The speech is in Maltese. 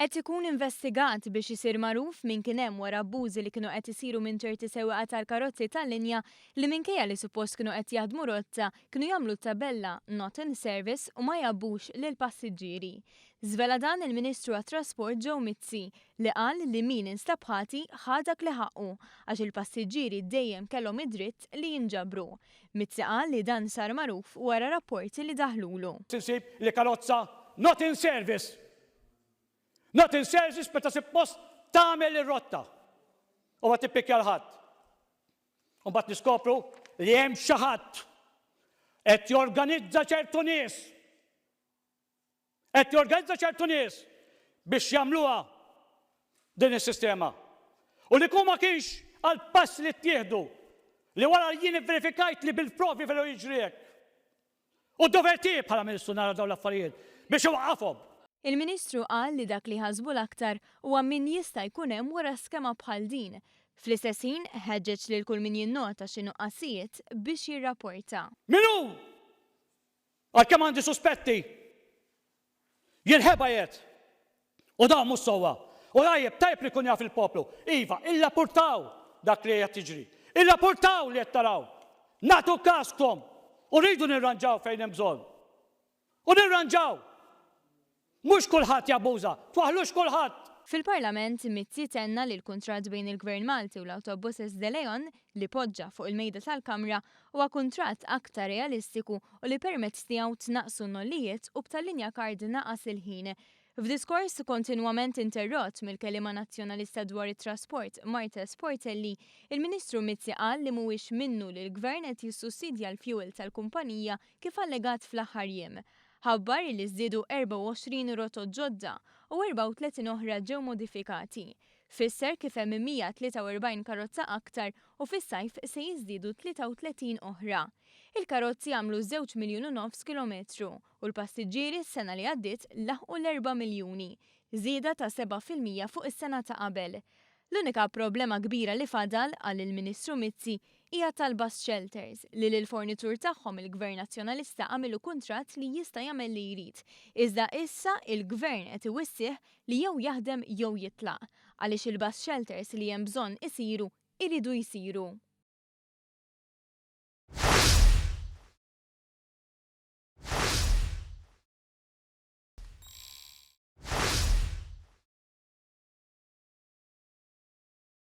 Qed ikun investigat biex isir magħruf min kien hemm wara abbużi li kienu qed isiru minn ċerti sewwieqa tal-karozzi tal-linja li minkejja li suppost kienu qed jaħdmu rotta kienu jagħmlu tabella 'Not in Service' u ma jgħabbux lill-passiġġieri. Żvela dan il-Ministru għat-Trasport Joe Mizzi li qal li min instab ħati ħa dak li ħaqqu għax il-passiġġieri dejjem kellhom id-dritt li jinġabru. Mizzi qal li dan sar magħruf wara rapporti li daħlulu. Insib li karozza not in service. Not in service meta suppost tagħmel ir-rotta. U ma tippikja 'l ħadd. U mbagħad niskopru li hemm xi ħadd qed jorganizza ċertu nies. Qed jorganizza ċertu nies biex jagħmluha din is-sistema. U li ma kienx għal pass li ttieħdu li wara li jien verifikajt li bil-provi veru jiġri hekk. U dover tiegħi bħala Ministru nara dawn l-affarijiet biex iwaqqafhom. Il-Ministru qal li dak li ħasbu l-aktar huwa min jista' jkun hemm wara skema bħal din. Fl-istess ħin ħeġġeġ lil kull min jinnota xi nuqqasijiet biex jirrapporta. Min hu? Għalkemm għandi suspetti. Jinħeba jgħid. U dan mhux sewwa. U tajjeb, tajjeb li jkun jaf il-poplu. Iva, irrapportaw dak li qed jiġri. Irrapportaw li qed taraw. Nagħtu kaskom. U rridu nirranġaw fejn hemm bżonn. U nirranġaw. Mhux kulħadd jabbuża. Twaħħlux kulħadd. Fil-Parlament, Mizzi tenna li l-kuntratt bejn il-Gvern Malti u l-Autobuses de Leon li poġġa fuq il-mejda tal-Kamra huwa kuntratt aktar realistiku u li permezz tiegħu tnaqsu n-nollijiet u b'tal-linja card naqas il-ħin. F'diskors kontinwament interrott mill-kelliema Nazzjonalista dwar it-trasport Marthese Portelli, il-Ministru Mizzi qal li mhuwiex minnu li l-Gvern qed jissussidja l-fuel tal-kumpanija kif allegat fl-aħħar jiem. Ħabbar li żdiedu 24 rotot ġodda u 34 oħra ġew modifikati. Fisser kif hemm 143 karozza aktar u fis-sajf se jiżdiedu 33 oħra. Il-karozzi għamlu 2.5 miljun kilometru u l-passiġġieri s-sena li għaddiet laħqu l-4 miljuni, żieda ta' 7% fuq is-sena ta' qabel. L-unika problema kbira li fadal, qal il-Ministru Mizzi, hija tal-bus shelters li l-fornitur tagħhom il-Gvern Nazzjonalista għamilu kuntratt li jista' jagħmel li jrid. Iżda issa il-Gvern qed iwissih li jew jaħdem jew jitlaq għaliex il-bus shelters li hemm bżonn isiru iridu jsiru.